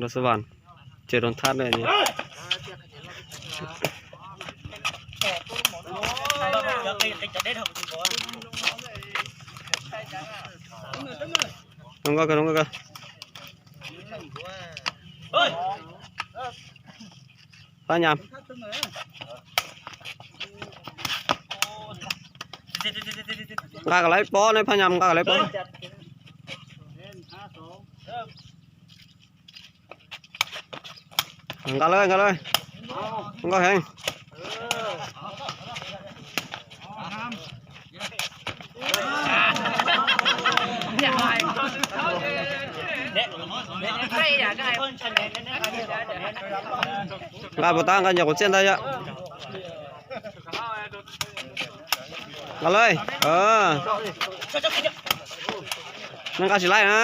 ດອນສະຫວັນ ເຈີດອນທາດເລີຍນີ້. ລົງກ່ອນ ລົງກ່ອນ. ພະຍາຍາມ ກາກະໄລປໍນ ພະຍາຍາມກາກະໄລປໍນ. ກັນເລີຍ ກັນເລີຍ ມັນກໍແຮງ. ລາຍບໍ່ຕ່າງກັນ ຢ່າກົດເສັ້ນໄດ້ຍະ. ມາເລີຍ ເອີ ມັນກໍຊິໄລ່ນະ.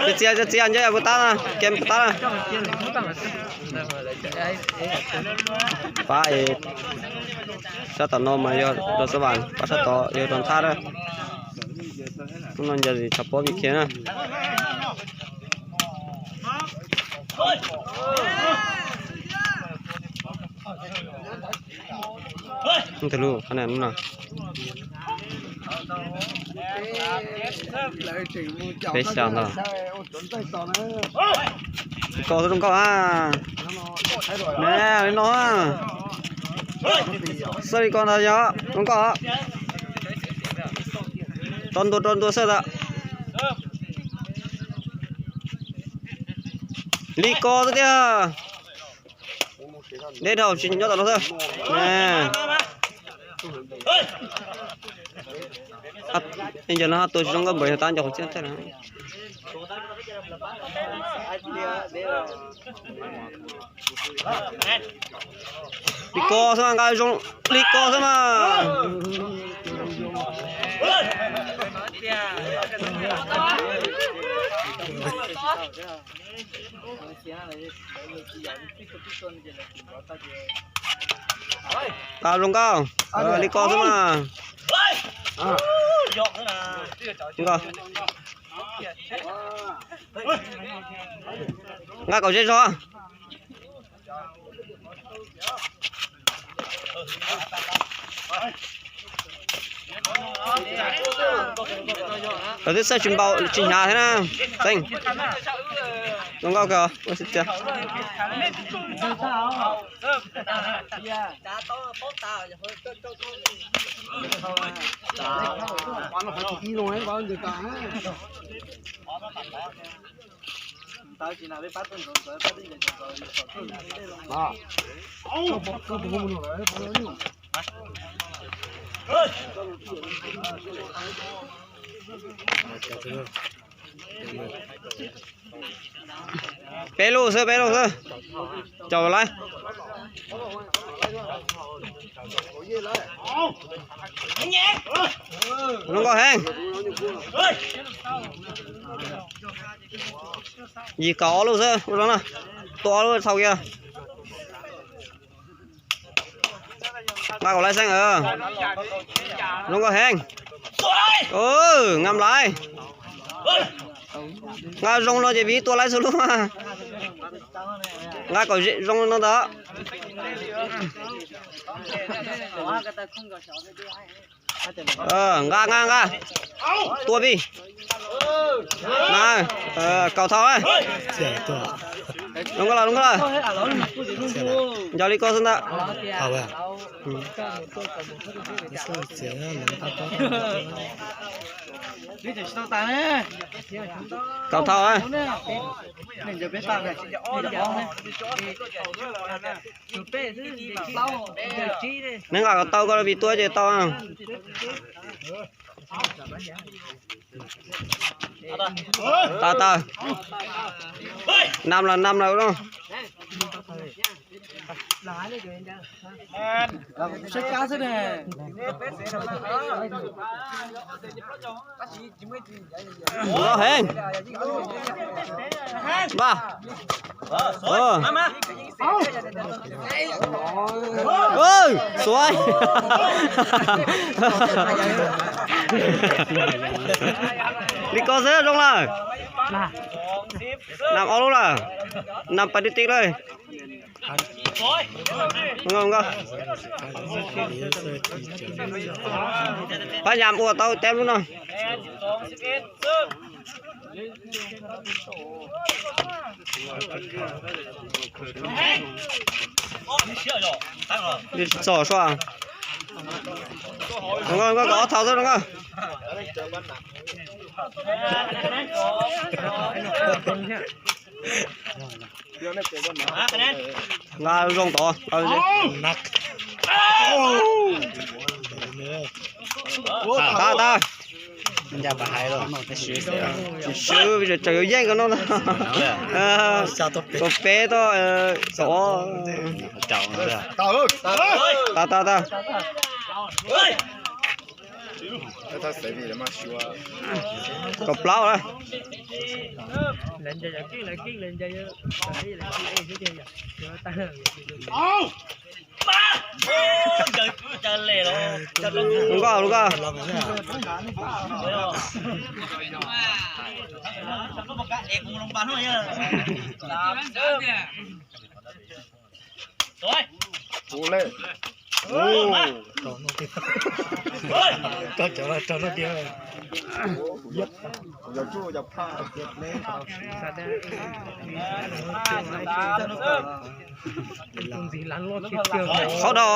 ຈະເຈຍ ຈະເຈຍ ຢ່າບໍ່ຕານະ ເກມບໍ່ຕານະ. ປ້າເອກ ຊາຕະນອມມາຢູ່ດອນສະຫວັນ ປ້າຊາຕອຢູ່ດອນທາດເດີ. ມັນຍັງຈະສະປອດອີກເທື່ອນະ. ມັນທະລຸຂະແນນມັນນະ. ເປັນຊາວເນາະ ກໍຕ້ອງກໍ ອ່າ ແນ່ນອນ. ສະລິກອນທາຍະ ຕ້ອງກໍ ຕອນໂດດ ຕອນໂດດເສີດອະ ລີກໍຕົວເດຍ. ເດດເຮົາຊິຍອດຕະຫຼອດເດີ ແມ່ ອັບ ເຫັນຢູ່ນະ ຕົວຊິຕ້ອງກໍບໍລິຫານຕານເຈົ້າຂອງເຈົ້າແທ້ນະ. ລີກໍຊະມາ ກາຍຊົງ ລີກໍຊະມາ. ກາວລົງກາວ ເອີ ລີກໍຂຶ້ນມາ ອ່າ ລົງກາວ ງາເຂົ້າເຊຊອ. ເຮົາຊິໃສ່ຊຸນເບົາ ຊິຫຍາແທ້ນະ ເຕັງ ຕ້ອງເຂົ້າເກີ ວ່າຊິເຈຍ ເປລູເຊີ ເປລູເຊີ ເຈົ້າຫຼາຍ ລົງກໍແຮງ ຢີເກົາເອົາລູກເຊີ ບໍ່ຕ້ອງນະ ຕົວເອົາລູກເຊົາເກຍ. ມາກໍໄລ່ແຊງ ເອີ ລົງກໍແຮງ ເອີ ງາມຫຼາຍ ງາລົງເນາະ ເຈບີ ຕົວໄລ່ສຸດລົງມາ ງາກໍລົງເນາະ ເອີ ງາ ງາ ງາ ຕົວພີ້ ນາ ເອີ ເກົາເທົາ ເອີ ລົງກໍລະ ລົງກໍລະ ເຈົ້າລີໂກສຸນດະ ເອົາໄວ້ ອືມ ເກົາເທົາ ເອີ ໜຶ່ງ ເອົາເຕົາກໍລະ ມີຕົວເຈເຕົາ ຕາ ຕາ ນຳລະ ນຳລະເນາະ ເອົາແຮງ ບ້າ ເອີ ມາ ເອີ. ສວຍ ລິກອນເຊີ ລົງລະ ນຳອອກລູກລະ ນຳໄປຕິກໆເລີຍ ເອົາ ເອົາ ພະຍາຍາມອວດເຕົ້າແຕ້ມລູກນະ. 你早说啊！刚刚，刚刚，我逃走了，刚刚。 ງາລົງຕໍ່ ເອົາ ໜັກ ຕາຍ ຕາຍ ມັນຢ່າໄປໃຫ້ດອກ ໄປຊື້ເສືອ ຊື້ ຈະເຈີແຍ່ງກັນເນາະ ເອີ ຕົວເປໂຕ ເອີ ສອ ເຈົ້າເນາະ ຕາຍ ຕາຍ ຕາຍ Có plau đó. เขาดอ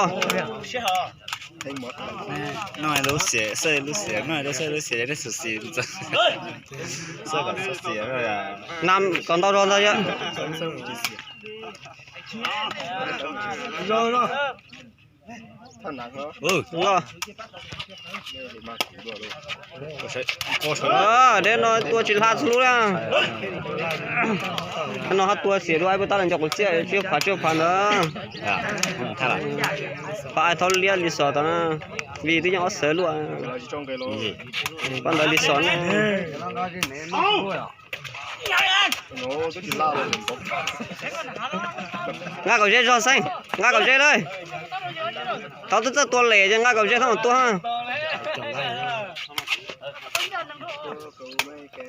น้อยรู้เสีย เสียรู้เสีย น้อยรู้เสีย รู้เสีย ได้สุดสี เสียแบบเสียเลยอ่ะ นำก่อนเต้าโดนเต้าเยอะ เออ เออ เดี๋ยวน้อยตัวจิลาดทะลุแล้ว น้องตัวเสียด้วย บ่ตัดหลังจากเสีย เสียขา เสียขาเนาะ อ่า ถ้าล่ะ ปลาไอ้ทอดเลี้ยงรีสอร์ทตอนนั้น วีที่ยังเอาเสือลวก ปันไดรีสอร์ท ငါ့ကိုရိုက် စောစဲ ငါ့ကိုရိုက် လေ တောက်တက် ตัวเหล่ ငါ့ကိုရိုက် ထား ตัว ဟမ်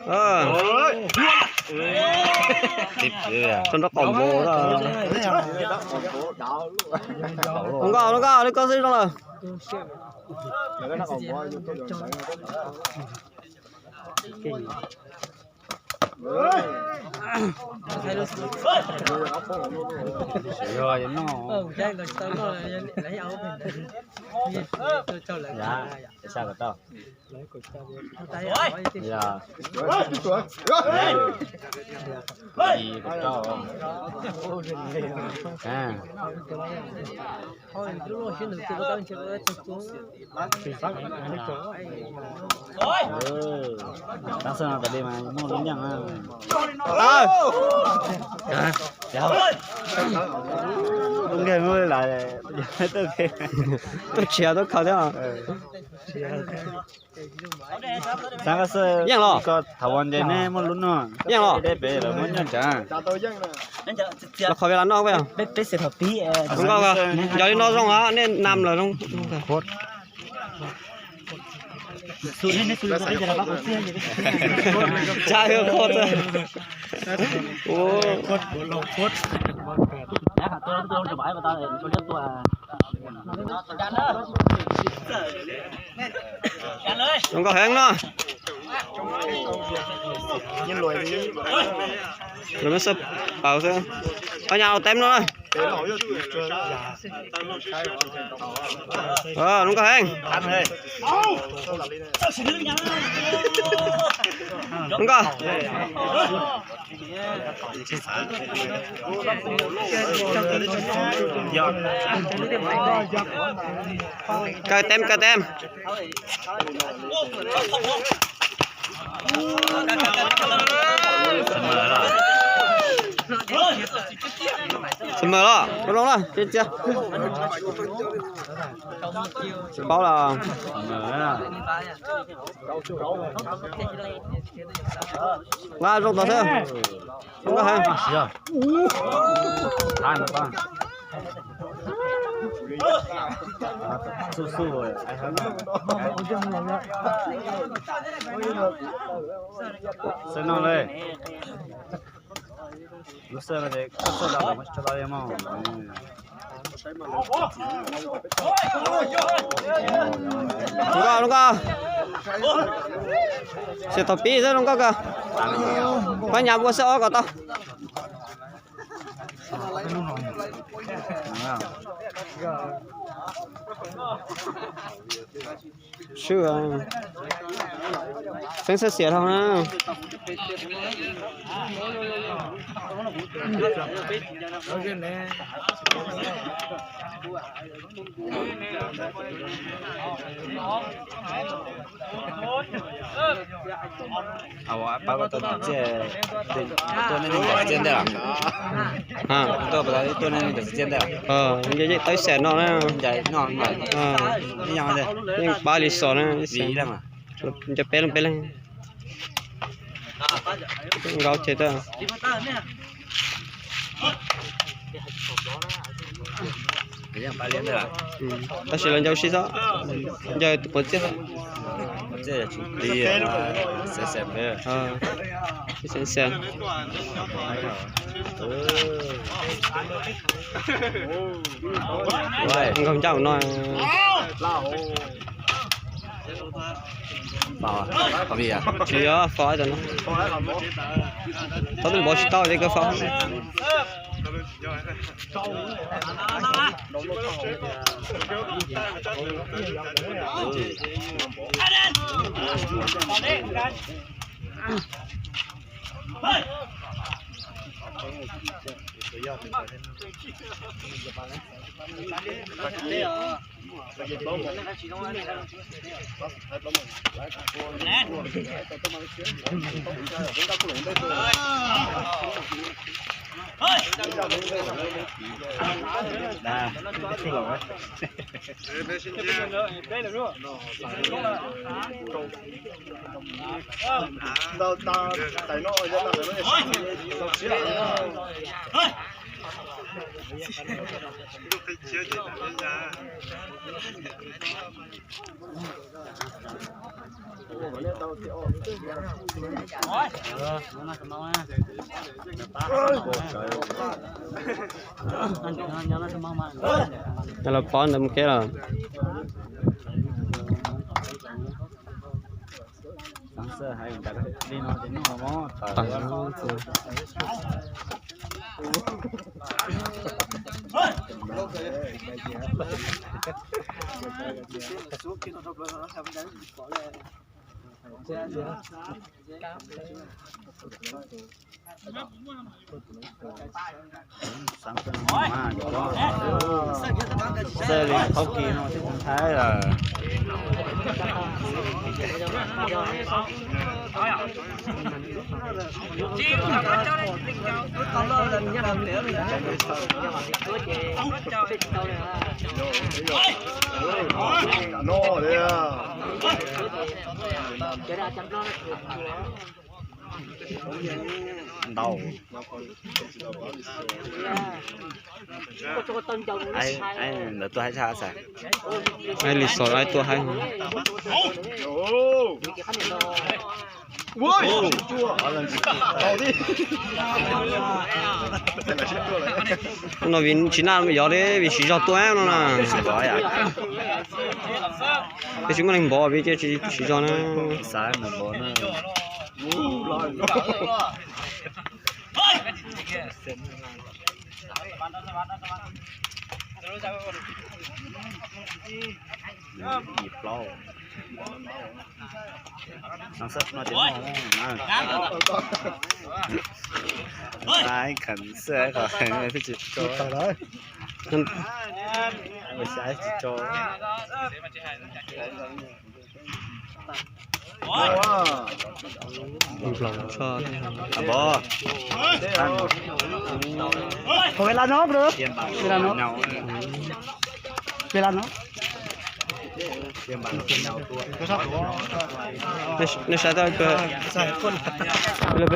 เออ ติดเลยอ่ะ ကျွန်တော်ကောင်းမို့လား ငါ့ကို ငါ့ကို ငါ့ကို စောစဲ လား เออ ลักษณะตะเดมาโน่นยังอ่ะ เอ้า เดี๋ยว โรงเรียนไม่หลายเลย ต้องเชียร์ต้องเขาเนี่ย เออ เชียร์ สังกะเสือ ยังหรอ ก็ถาวรใจแน่ มันลุ้นเนาะ ยังหรอ ได้ไปแล้ว มันยังจ้า แล้วขอเวลานอกไปอ่ะ ไป ไปเสียถอดปี เออ มันก็ว่า เดี๋ยวนี้นอกช่องอ่ะ เนี่ยนำเลยต้อง โคตร สูตรนี้ สูตรนี้จะได้รับเสียงอยู่ ใช่ โคตร โอ้ โคตร ลงโคตร นะครับ ตัว ตัวสบายมาตอนนี้ ตัวเรียกตัว มันก็แห้งเนาะ ยังรวยดี แล้วมันสับเป่าซะ เอายาเอาเต็มเลย เออ มันก็แห้ง มันก็ ไก่เต็ม ไก่เต็ม เสมอแล้ว เสมอแล้ว บ่ลงแล้ว เจ๊ยบ เจ๊ยบ เบาแล้ว เสมอแล้ว ว่าลงต่อเถอะ ลงก็ให้ เสีย ทานหรือเปล่า ສູ້ໆ ອ້າຍເຮົາ ເຊີນນ້ອງເລີຍ. ລູກເສື້ອກໍຈະ ເສື້ອດຳ ມາຊົກລາວເດມອນ. ອືມ ລົງກ່ອນ ລົງກ່ອນ ເສຍຕໍ່ປີຊະ ລົງກ່ອນກະ ພະຍາຍາມບໍ່ເສື້ອອອກກ່ອນຕໍ່. ເຊື່ອ ເສັງເສຍເທົ່ານັ້ນ. ເອົາປາກວ່າຕົວເຈ ຕົວນີ້ຈະເຈນໄດ້ລະ. ຮະ ຕົວປາກຕົວນີ້ຈະເຈນໄດ້ລະ. ເອີ ມັນຈະເຕະແສນນອກນະ ໃຫຍ່ນອກ. ເອີ ນີ້ຍັງເດ້ ຍັງປາລີສອນນະ ນີ້ແສນ ມັນຈະເປນໄປແລ້ວ. ເຮົາເຈດາ Yang paling dah. Hmm. Tapi lanjau sisa. Lanjau itu pun sisa. Iya. Sesen. Ha. Sesen. Wah, enggak jauh no. ເບົາອະ ເຂົາເບຍ ເຊຍ ຟ້າຈັ່ງນະ. ຕອນນັ້ນບໍ່ຊິເຕົ້າເດ້ກໍຟ້າ. Kalau pon dah mungkin lah. Sang sơ hai mình đã đi nó đến nó mò. Sơ lên khâu kỳ nó sẽ không thái là. No, yeah. Đau. Ai, ai, nó tua hai sao sao? Ai lì sỏi ai tua hai. Ôi, đau đi. Nó vì chỉ nang vì gió đấy, vì chỉ gió tua em nó nè. Cái chúng mình bỏ vì cái chỉ, chỉ gió nó. Sai mình bỏ nó. Ai khăn sơ khỏi cái gì cho. Ai sai cho. ເວລານອກເດີ ເວລານອກ ເວລານອກ. ໃນສາຍຕາເກີດ ໃສ່ຄົນ ເລີຍໄປ.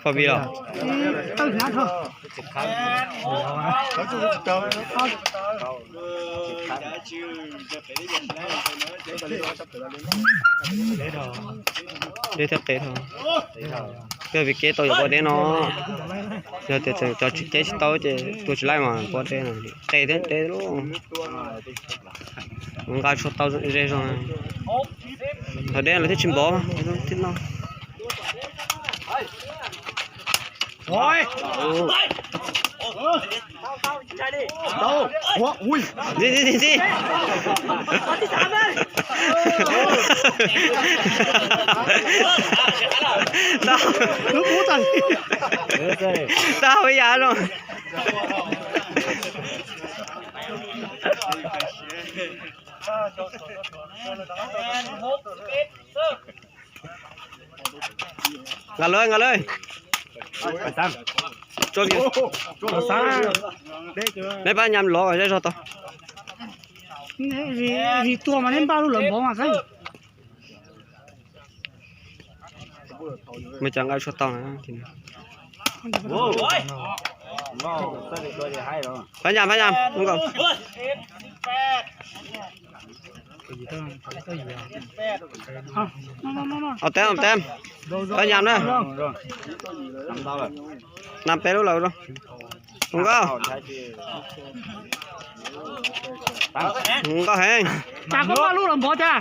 ພໍບີເນາະ. ເດທະເຕະເນາະ ເກີດໄປເກະໂຕຢູ່ບໍ່ເດ້ເນາະ. ເດີແຕ່ເຈົ້າເກະຊິໂຕເຈ້ ຕົວຊິໄລ່ມາບໍ່ເດ້ເນາະ. ເຕະເດ້ ເຕະໂລ ມັນກາຊົດເຕົາເດຊອງ ເຂົາເດ້ລະທີ່ຊິມບໍ່ ທີ່ເນາະ. ໂອ້ຍ ເຕົາ ຫົວ ອຸ້ຍ ນີ້ໆໆ ທີ່ສາມເລີຍ ເຕົາ ລູກຮູ້ຕັນ ເອີ ເຕົາໄປຢາເນາະ. ງານເລີຍ ງານເລີຍ ໄປຊັ້ນ ໂຈນ ໂອ້ໂຫ ໂຈນຊັ້ນ ໄດ້ພະຍາຍາມຫຼອກໄດ້ຊອດຕໍ່ ນີ້ ນີ້ຕົວມັນເຫັນປາລູກເລີ່ມບໍ່ມາຊັ້ນ. ມາຈັງເອົາຊອດຕໍ່ນະ ໂອ້ຍ ພະຍາຍາມ ພະຍາຍາມ ເອົາ ເອົາແຕ້ມ ເອົາແຕ້ມ ພະຍາຍາມເດີ ນຳໄປລູກເຮົາເນາະ. ເອົາ ເອົາແຮງ ຈາກກໍວ່າລູກລຳບໍ່ຈ້າ.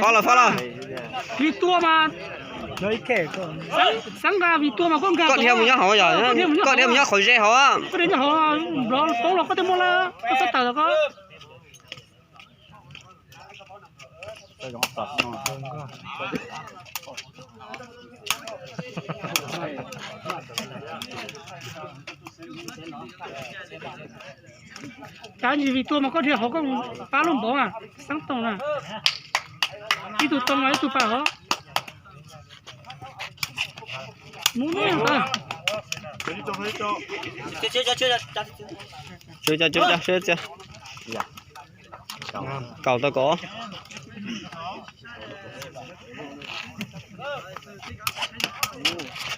ພໍລະ ພໍລະ ວິກຕົວມາ ສັງກາວິກຕົວມາ ກ້ອນກາ ກ້ອນທຽມຍັງເຮົາຢ່າ ກ້ອນທຽມຍັງເຂົາເຈເຮົາອ່ະ ກໍໄດ້ເຮົາລອງໂຕລອກກໍໄດ້ໝົດລະ ກໍສະຕາລະກໍ ຈານອີວີຕົວມັນກໍເທື່ອເຂົາກໍປາລົມບໍ່ອະ ສັງຕົງນະ ອີຕຸຕົງມາ ອີຕຸປາເຂົາ ໝູນີ້ຕາ ເຊື່ອ ເຊື່ອ ເຊື່ອ ເຊື່ອ ເຈົ້າ ເຈົ້າ ເຈົ້າ ເຈົ້າ ເຈົ້າ ເຈົ້າ ເຈົ້າ ເຈົ້າ ເຈົ້າ ເຈົ້າ ເຈົ້າ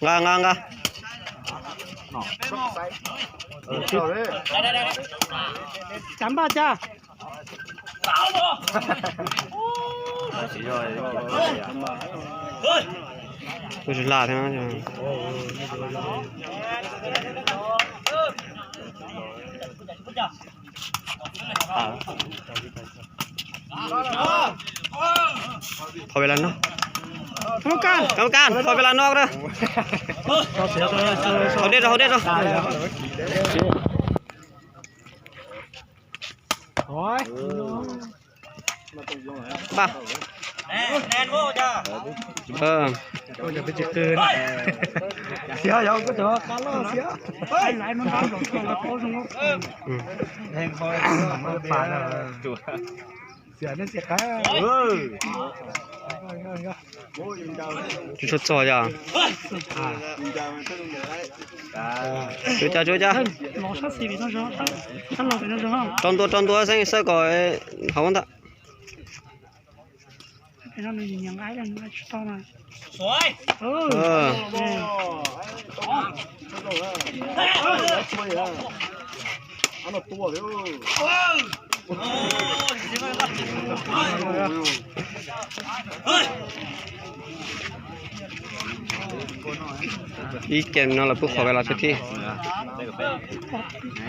ງາ ງາ ງາ ຈຳບາດຈ້າ ເຮີ້ຍ ຜູ້ສະຫຼາດແທ້ນະ. ຂໍເວລາເນາະ ກຳມະການ ກຳມະການ ຂໍເວລານອກເດີ ເອົາເດັດ ເອົາເດັດ ໂອ້ຍ ມາ ແນ່ນ ແນ່ນໂວ້ຈ້າ ເອີ ໂອ້ ຢ່າໄປຈິກຄືນ ເສຍ ຢ່າໄປຈິກຄືນ ເສຍ ເຮີ້ຍ ຫຼາຍມັນບາງດອກ ເອີ ແຮງພໍ ເອີ ເສຍ ເສຍ ເສຍ ເອີ ຈຸດຊົດຊອຍ ເອີ ຈຸດຈ້າ ຈຸດຈ້າ ຕອນຕົວ ຕອນຕົວ ໃສ່ ໃສ່ກ່ອນ ເຮົາ ໄປນຳຍິງຍັງໄອ້ ສວຍ ເອີ ເອີ ອີກເກມໜຶ່ງລະ ພວກຂໍເວລາເປັນທີ ເ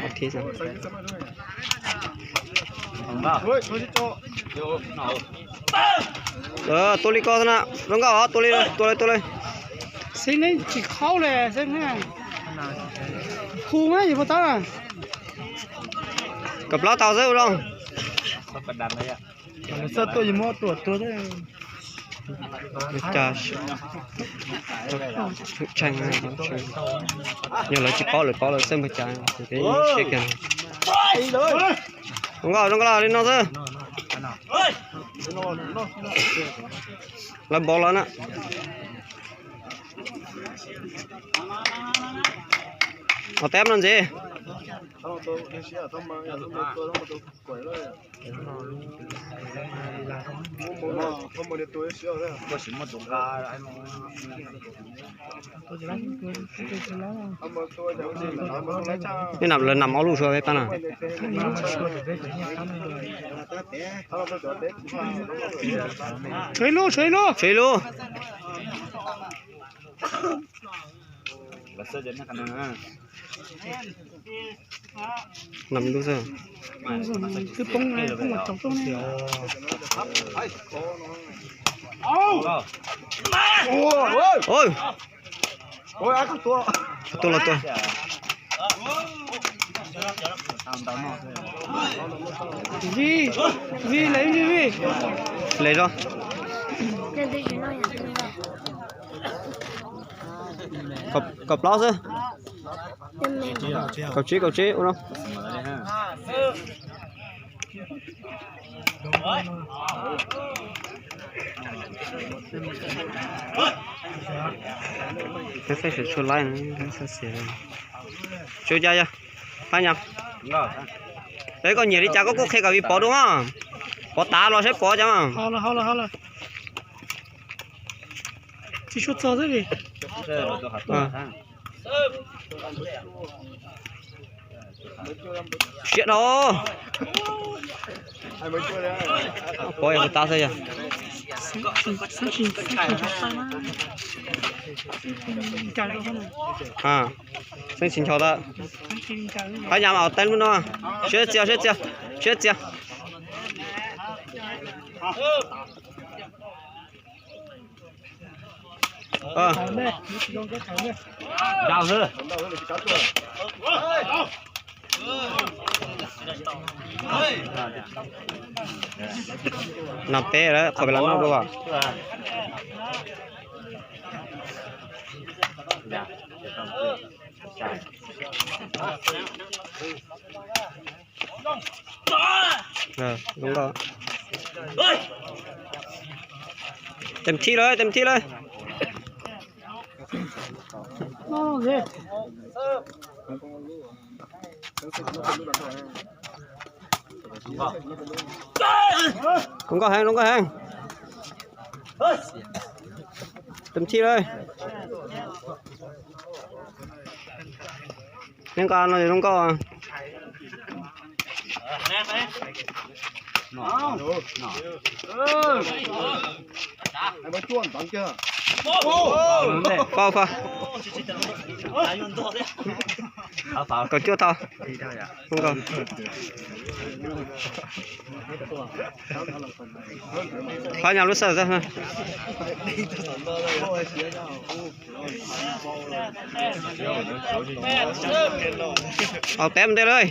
ປັນທີຊະ. ເອີ ໂຕລີກອນນະ ລົງກໍເອົາ ໂຕລີເລີຍ ໂຕເລີຍ ໂຕເລີຍ ຊິງນີ້ຊິເຂົ້າແຫຼະ ຊິງນີ້ ຄູມາຢູ່ບໍ່ຕາ ກັບລາວເຕົາເຊີລອງ ເຊີຕົວຢູ່ມໍຕົວຕົວເດີ ຈາ ແຂ່ງ ເດີ ລາວຊິເປົ່າເລີຍ ເປົ່າເລີຍ ເຊີມປະຈານ ໂອເຄ ເຊັກກັນ ລົງກໍ ລົງກໍ ຫຼິ້ນນ້ອງເຊີ ລະບອກລະນະ. ເອົາແຕ້ມນັ້ນຊິ. ນີ້ນຳ ເລີ່ມນຳເອົາລູກຊ່ວຍໄວ້ປານນະ. ຊ່ວຍລູກ ຊ່ວຍລູກ ຊ່ວຍລູກ. ນຳດູເຊີ ຄືປົງ ປົງສອງຕົວນີ້. ໂອ້ຍ ໂອ້ຍ ເຂົ້າຕົວ ເຂົ້າຕົວລະຕົວ. ວີ ວີ ເລີຍ ວີ ເລີຍເນາະ. ເຂົ້າ ເຂົ້າເປົ້າເຊີ. ເຂົ້າຈີ້ ເຂົ້າຈີ້ ໂອ້ເນາະ. ໃສ່ເສື້ອຊຸດລາຍນະ ໃສ່ເສື້ອ ຊຸດຢາຢາ ພາຍາມ. ເອີ ກໍເຫຍດີຈາ ກໍກູເຄກັບວີປອດູມາ ປອຕາລໍໃຊ້ປອຈາມາ. ເອົາລະ ເອົາລະ ເອົາລະ. ຊິຊຸດໂຊຊະດິ. ເອີ ເຊຍດອກ ປອຍຕາໃສ່. ອ່າ ເສັງຊິງຊອຕາ ພະຍາຍາມເອົາແຕ້ມໜ້ອຍ. ເຊຍດຽວ ເຊຍດຽວ ເຊຍດຽວ. ເອີ ດາວເຮີ ນຳເຕະແລ້ວ ເຂົ້າໄປຫຼັງນອກດີກວ່າ. ເອີ ລົງກໍ ເຕັມທີ່ເລີຍ ເຕັມທີ່ເລີຍ. ໂອ້ເດ ລົງກໍແຮງ ລົງກໍແຮງ ເຕັມທີ່ເລີຍ. ຍັງການເນາະ ຍັງການ. ເອົາ ເອີ ໃຫ້ມາຈວນຕັງເຈົ້າ ເຝົ້າ ເຝົ້າ ເອົາ ເຝົ້າ ກໍຈວດເທົ່າ ມັນກໍ ພະຍາຍາມລຸດເສີຊະ. ເອົາແຕ້ມໄດ້ເລີຍ.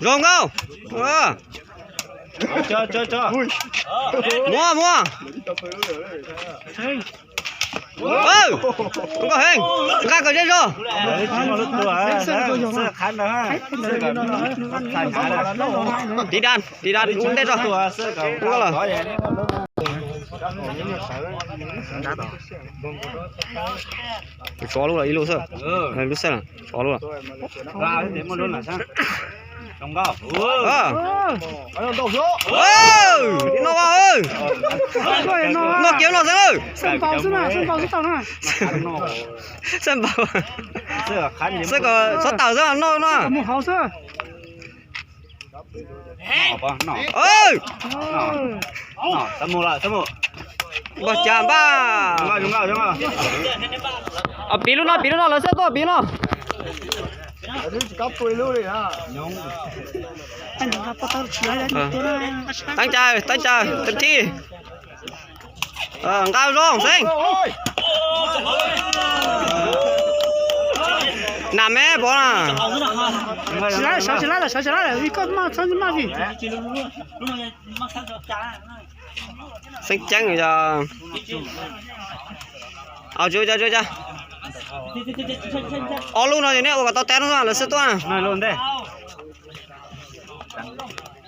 ລົງເອົາ ເອີ ເຈົ້າ ເຈົ້າ ເຈົ້າ ມົວ ມົວ. ເອີ ມັນກໍແຮງ ການກໍເຈັບຢູ່ ເອີ ເສື້ອຄັນນະ ເສື້ອຄັນນະ ຕີດານ ຕີດານ ມັນເດັດຢູ່ ເສື້ອກໍ ຊໍລູກລະ ອີລູກເຊີ ເອີ ລູກເຊີ ຊໍລູກລະ ລາວເຕັມໝົດລຸ້ນລະຊະ ຕ້ອງເຂົ້າ ເອີ ເອີ ເອີ ເອີ ນອກວ່າ ເອີ ນອກກ່ຽວນອກຊະ ເອີ ສຳເປົາຊະນະ ສຳເປົາຊະເຕົານະ ສຳເປົາ ເສື້ອຄັນ ເສື້ອກໍຊະເຕົາຊະ ນອກ ນອກ ໝູ່ເຮົາຊະ. ເອີ ສະໝູລະ ສະໝູ ບໍ່ຈາມບ້າ ເອົາປີລຸນເນາະ ປີລຸນເນາະ ເລີເຊີໂຕ ປີເນາະ ຕັ້ງໃຈ ຕັ້ງໃຈ ເຕັມທີ່. ເອີ ກ້າວລົງເສັງ ນຳແມ່ບໍນະ ສາວຊິໄລ່ລະ ສາວຊິໄລ່ລະ ວິກອດມາ ສາວຊິມາວິ ເສັງແຈ້ງຢ່າ ເອົາຈຸ ເອົາຈຸ ເອົາລູກໜ້ອຍນີ້ ໂອກາໂຕແຕນ ລະເສືອຕົວ ໜ້ອຍລົງເດ້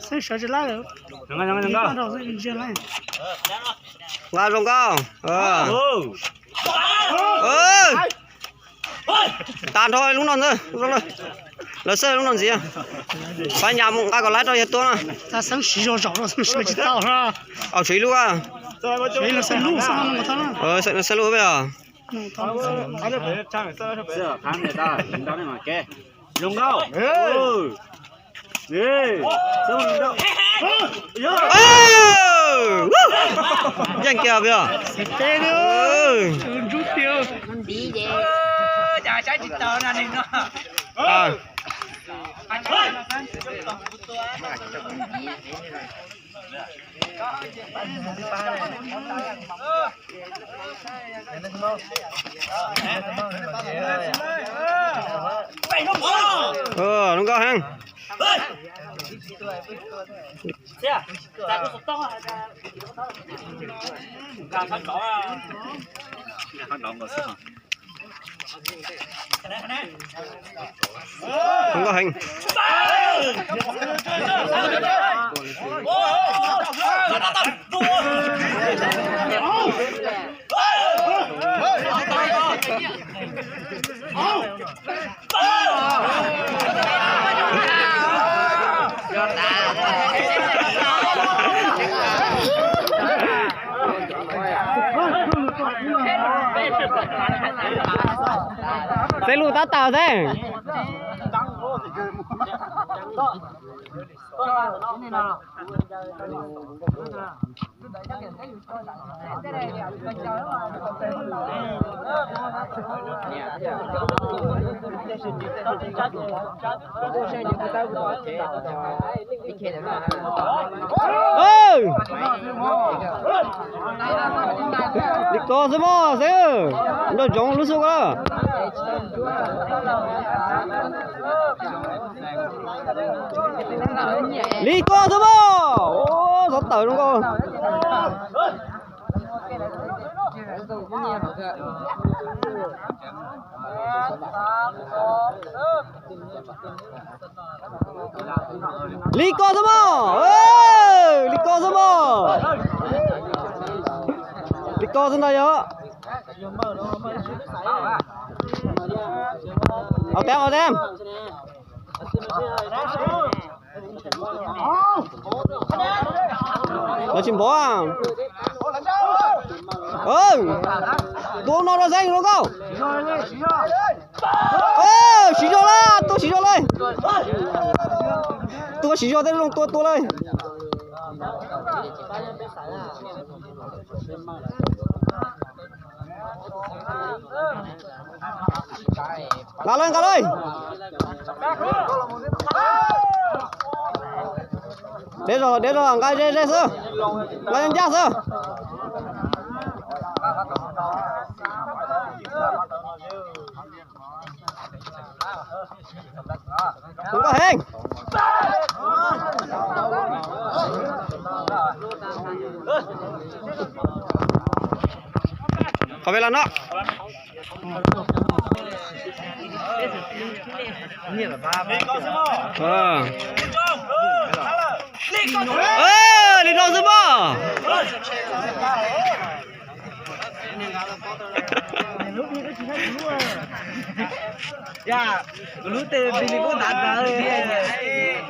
ສາວຊິໄລ່ລະ ຍັງ ຍັງ ຍັງ ລາວລົງກໍ ເອີ ເອີ ຕານທໍ່ລຸງນອນເດີ ລຸງນອນເດີ ລາວເຊີລຸງນອນເສຍ ພະຍາຍາມການກໍໄລ່ຕໍ່ຢ່າຕົວນະ ຕາສັງສີຈອກເຮົາເຊີຊິເອົາເຊຍລູກອາ ເຊີລູກເຊີລູກໄປອາ ເຊີ ເຊີລູກໄປອາ ເຊີ ຄັນເດຕາ ລຸງເອົາ ເອີ ເອີ ເອີ ເອີ ຢ້ານແກ້ວເບຍ ເອີ ມັນດີເດ ຈະໃຊ້ຕິດຕໍ່ນັ້ນເອງເນາະ ອ່າ ເອີ ລຸງກໍແຮງ ເສຍ ແຕ່ບໍ່ຕ້ອງ ການຄັດກອງ ການຄັດກອງກໍ ເຊລູຕາຕາວແທ້ ເອີ ລິກກໍສະໝໍເຊ ດອກຈອງລູກສຸກອະ ລິກກໍສະໝໍ ໂອ້ ສະເຕີນກໍ ລິກກໍສະໝໍ ເອີ ລິກກໍສະໝໍ ລິກກໍສະໜໍ ເອົາແຕ້ມ ເອົາແຕ້ມ. ລາວຊິບໍ່ ເອີ ຕົວນອກລາວແຊງລົງເຂົ້າ ເອີ ສີຈອກລະ ຕົວສີຈອກເລີຍ ຕົວສີຈອກແຕ່ລົງຕົວ ຕົວເລີຍ. ກະເລີຍ ກະເລີຍ ເດດອກ ເດດອກ ກະເດ ເດເຊີ ກະຍັງຢາກເຊີ ມັນກໍແຮງ ເຂົ້າໄປແລ້ວເນາະ. ເອີ ເອີ ລິກນອກຊະບໍ ຢ່າ ຮູ້ແຕ່ບິລີໂກຕັດມາເລີຍ.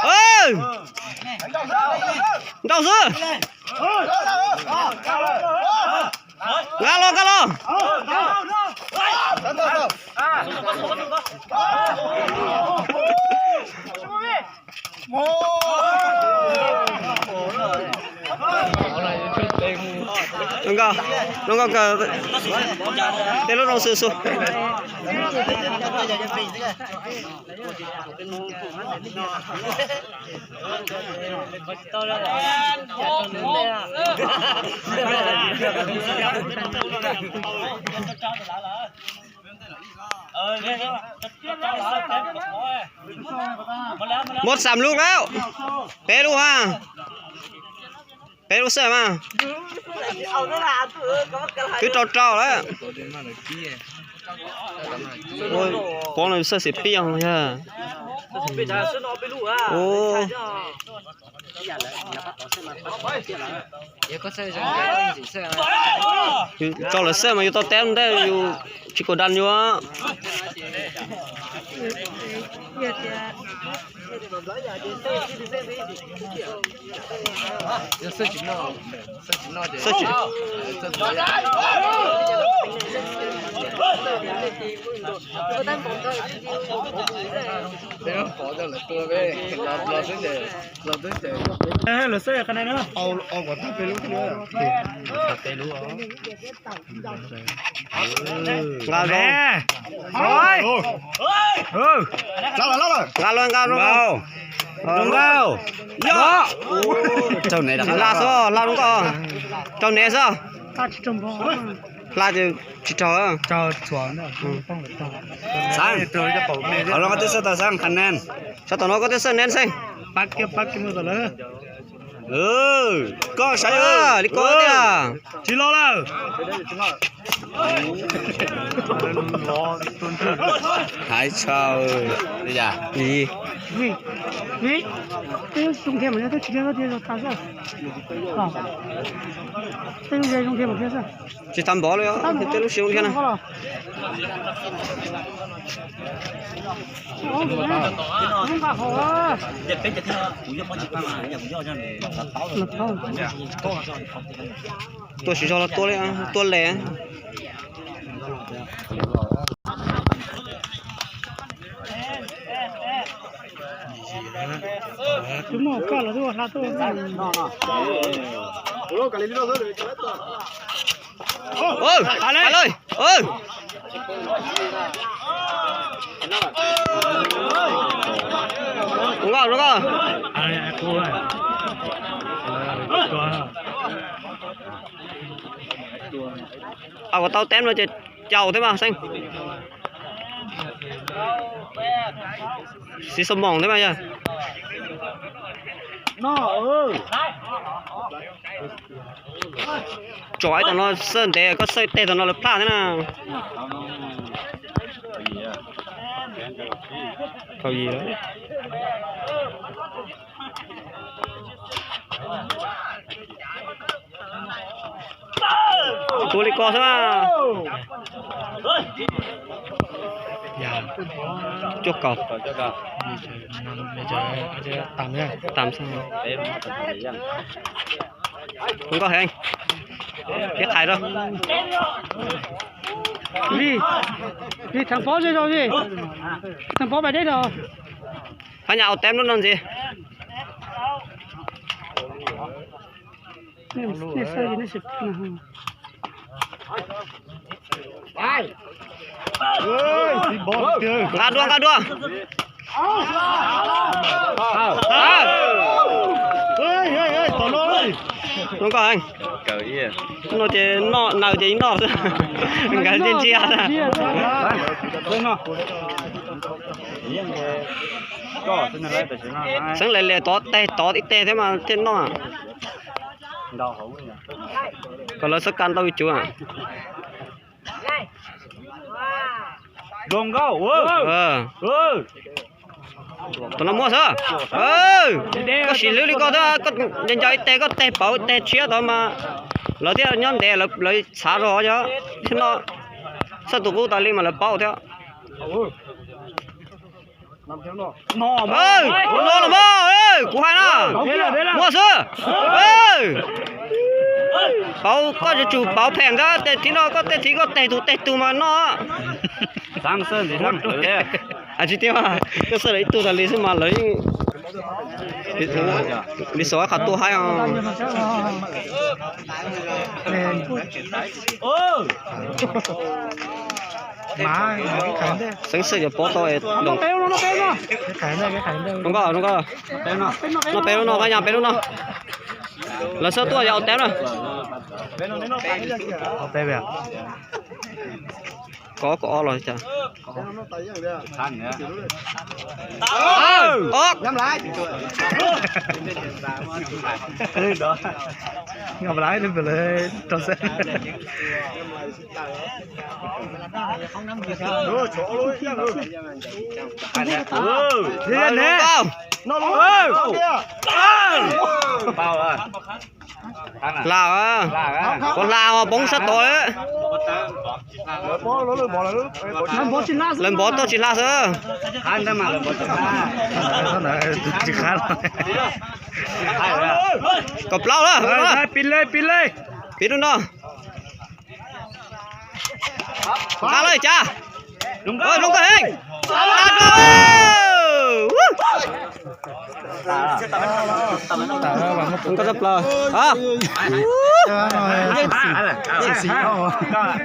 ເອີ ເຈົ້າຊື້ ງານລອງ ງານລອງ ນ້ອງກໍ ນ້ອງກໍ ເຕະລົງ ນ້ອງ ສູ້ໆ. ໝົດສາມລູກແລ້ວ ເປລູກຫ້າ. ເປັນລູກເສື້ອມາ ຄືເຈົ້າໆແລ້ວ. ໂອ້ຍ ປ້ອງເສື້ອຊິປ່ຽວເດີ. ໂອ້ ເຈົ້າລະເສື້ອມາຢູ່ຕໍ່ແຕ້ມເດີ ຢູ່ຊິກົດດັນຢູ່. ງາມເນາະ ໂອ້ຍ ເອີ ງາມເນາະ ງາມເນາະ ງາມເນາະ. ເຈົ້າແນ່ລະ ລາຊໍ ລາລົງກໍ ເຈົ້າແນ່ຊະ ລາຈະຊິເຈົ້າ ເຈົ້າສວນ ອືມ ສັງ ເອົາລອງກະຕິກາເຕີເຊີງຄະແນນ ຊະຕະໂນກະຕິກາເຕີເຊີງແນນເຊັງ ປັກເກັບ ປັກເກັບມືຕະເລີ. ເອີ ກໍໃຊ້ ເອີ ເອີ ລິກອເຕີ ເອີ ຊິລໍແລ້ວ ຫາຍເຊົາ ເອີຍ ນີ້ ນີ້ ນີ້ ເຕະລົງເທມ ເຕະລົງເທມ ເຕະລົງເທມ ຊິທຳບອລເລີຍ ເຕະລູກຊິລົງເທມນະ. ຕົວສີຊອລະຕົວເລີຍ ຕົວແຫຼ. ໂອ້ຍ ໄປເລີຍ ໄປເລີຍ ເອີຍ ລົງກ່ອນ ລົງກ່ອນ ເອົາກະເຕົາແຕ້ມເລີຍ ຈະເຈົ້າແທ້ມາແຊງ ສີສະໝອງແທ້ມາ ເນາະ ເອີ. ຈ່ອຍຕະນອນເສີນແຕ່ກໍເສີນເຕະຕະນອນລະພາດນະ ເຂົ້າອີກແລ້ວ ໂຕລິກອຊະ ຢາ ຈົກເກົ່າ ຕາມຊະ ມັນກໍແຮງ ເຮັດໄທເດີ ນີ້ ນີ້ທາງປ້ອມເດີ ນີ້ທາງປ້ອມໄປໄດ້ເດີ ພະຍາເອົາແຕ້ມນັ້ນຊິ ນີ້ ນີ້ໃສ່ຢູ່ໃນສິບນະ ໄປ ເຮີ້ຍ ຕິດບອນເກີນ ກາດວງ ກາດວງ ເອົາ ເຮີ້ຍ ເຮີ້ຍ ເຮີ້ຍ ຕອນນ້ອຍ ນ້ອງກໍ ເກີເອີຍ ນ້ອງເຈ ນ້ອງ ນາວເຈ ນ້ອງ ການເຈຍ ເຈີຍ ເນາະ ກໍເຊິ່ງນັ້ນແຫຼະ ແຕ່ເຊິ່ງນັ້ນ ເຊິ່ງແຫຼະ ແຫຼະ ຕອດແຕ່ ຕອດອີກແຕ່ ແຕ່ມາເທນນ້ອງ ກໍລະສະກັນຕະວິຈູ ລົງເຂົ້າ ເອີ ເອີ ເອີ ຕອນລະມົວເຊີ ເອີ ກໍຊິເລືອກລີກອນເດີ ກໍຍັງຈະເຕະ ກໍເຕະເປົ້າ ເຕະເຊຍຕອນມາ ລະທີ່ຍ້ອນແດດ ລະ ລະສາລໍເນາະ ເນາະ ສະຕູກູຕາລີມາລະເປົ້າເທາະ ເອີ ໂນລະບໍ່ ເອີ ກູໃຫ້ນະ ມົວເຊີ ເອີ ເປົາກໍຈະຈູເປົາແພງກະ ແຕ່ທີ່ນອກກໍແຕ່ທີ່ກໍແຕ່ຕູແຕ່ຕູມາເນາະ ສ້າງເສີນຊິສ້າງເສີນ ອາທິດທີ່ວ່າກໍເສີນໄອ້ຕູ້ຕາລີຊິມາເລີຍ ລິສອຂາໂຕໃຫ້ເອົາ ເອີ ມາ ເສັງເສີຍໂປໂຕເອດອງ ລົງກໍ ລົງກໍ ເປັນເນາະ ເປັນເນາະ ພະຍາຍາມເປັນເນາະ ລະເສີຕົວຢ່າເອົາແຕ້ມນະ ເອົາແຕ້ມແບບ ກໍ ກໍອອກລະຈ້ະ. ທັນເນາະ ອອກ ງາມຫຼາຍ ເອີຍເນາະ ງາມຫຼາຍເລີຍ ໄປເລີຍ ຕອນແຊງ ເອີ ເນາະ ເອີ ເອີ ເປົ່າ ເອີ ລາວ ເອີ ຄົນລາວ ບົງສະໂຕເອີຍ ເລີ່ມບໍໂຕຊິລາເອີ ຄັນໄດ້ມາເລີ່ມບໍໂຕຊິລາ ເອີ ຄັນ ກອບເລົາເອີ ໄປ ໄປ ປິດເລີຍ ປິດເລີຍ ປິດເນາະ ມາເລີຍຈ້າ ລົງ ເອີ ລົງໂຕເອງ ກໍຈະເປີ ຮະ ເອີ ເຈັດສີ່ ເຈັດສີ່ ເອົາ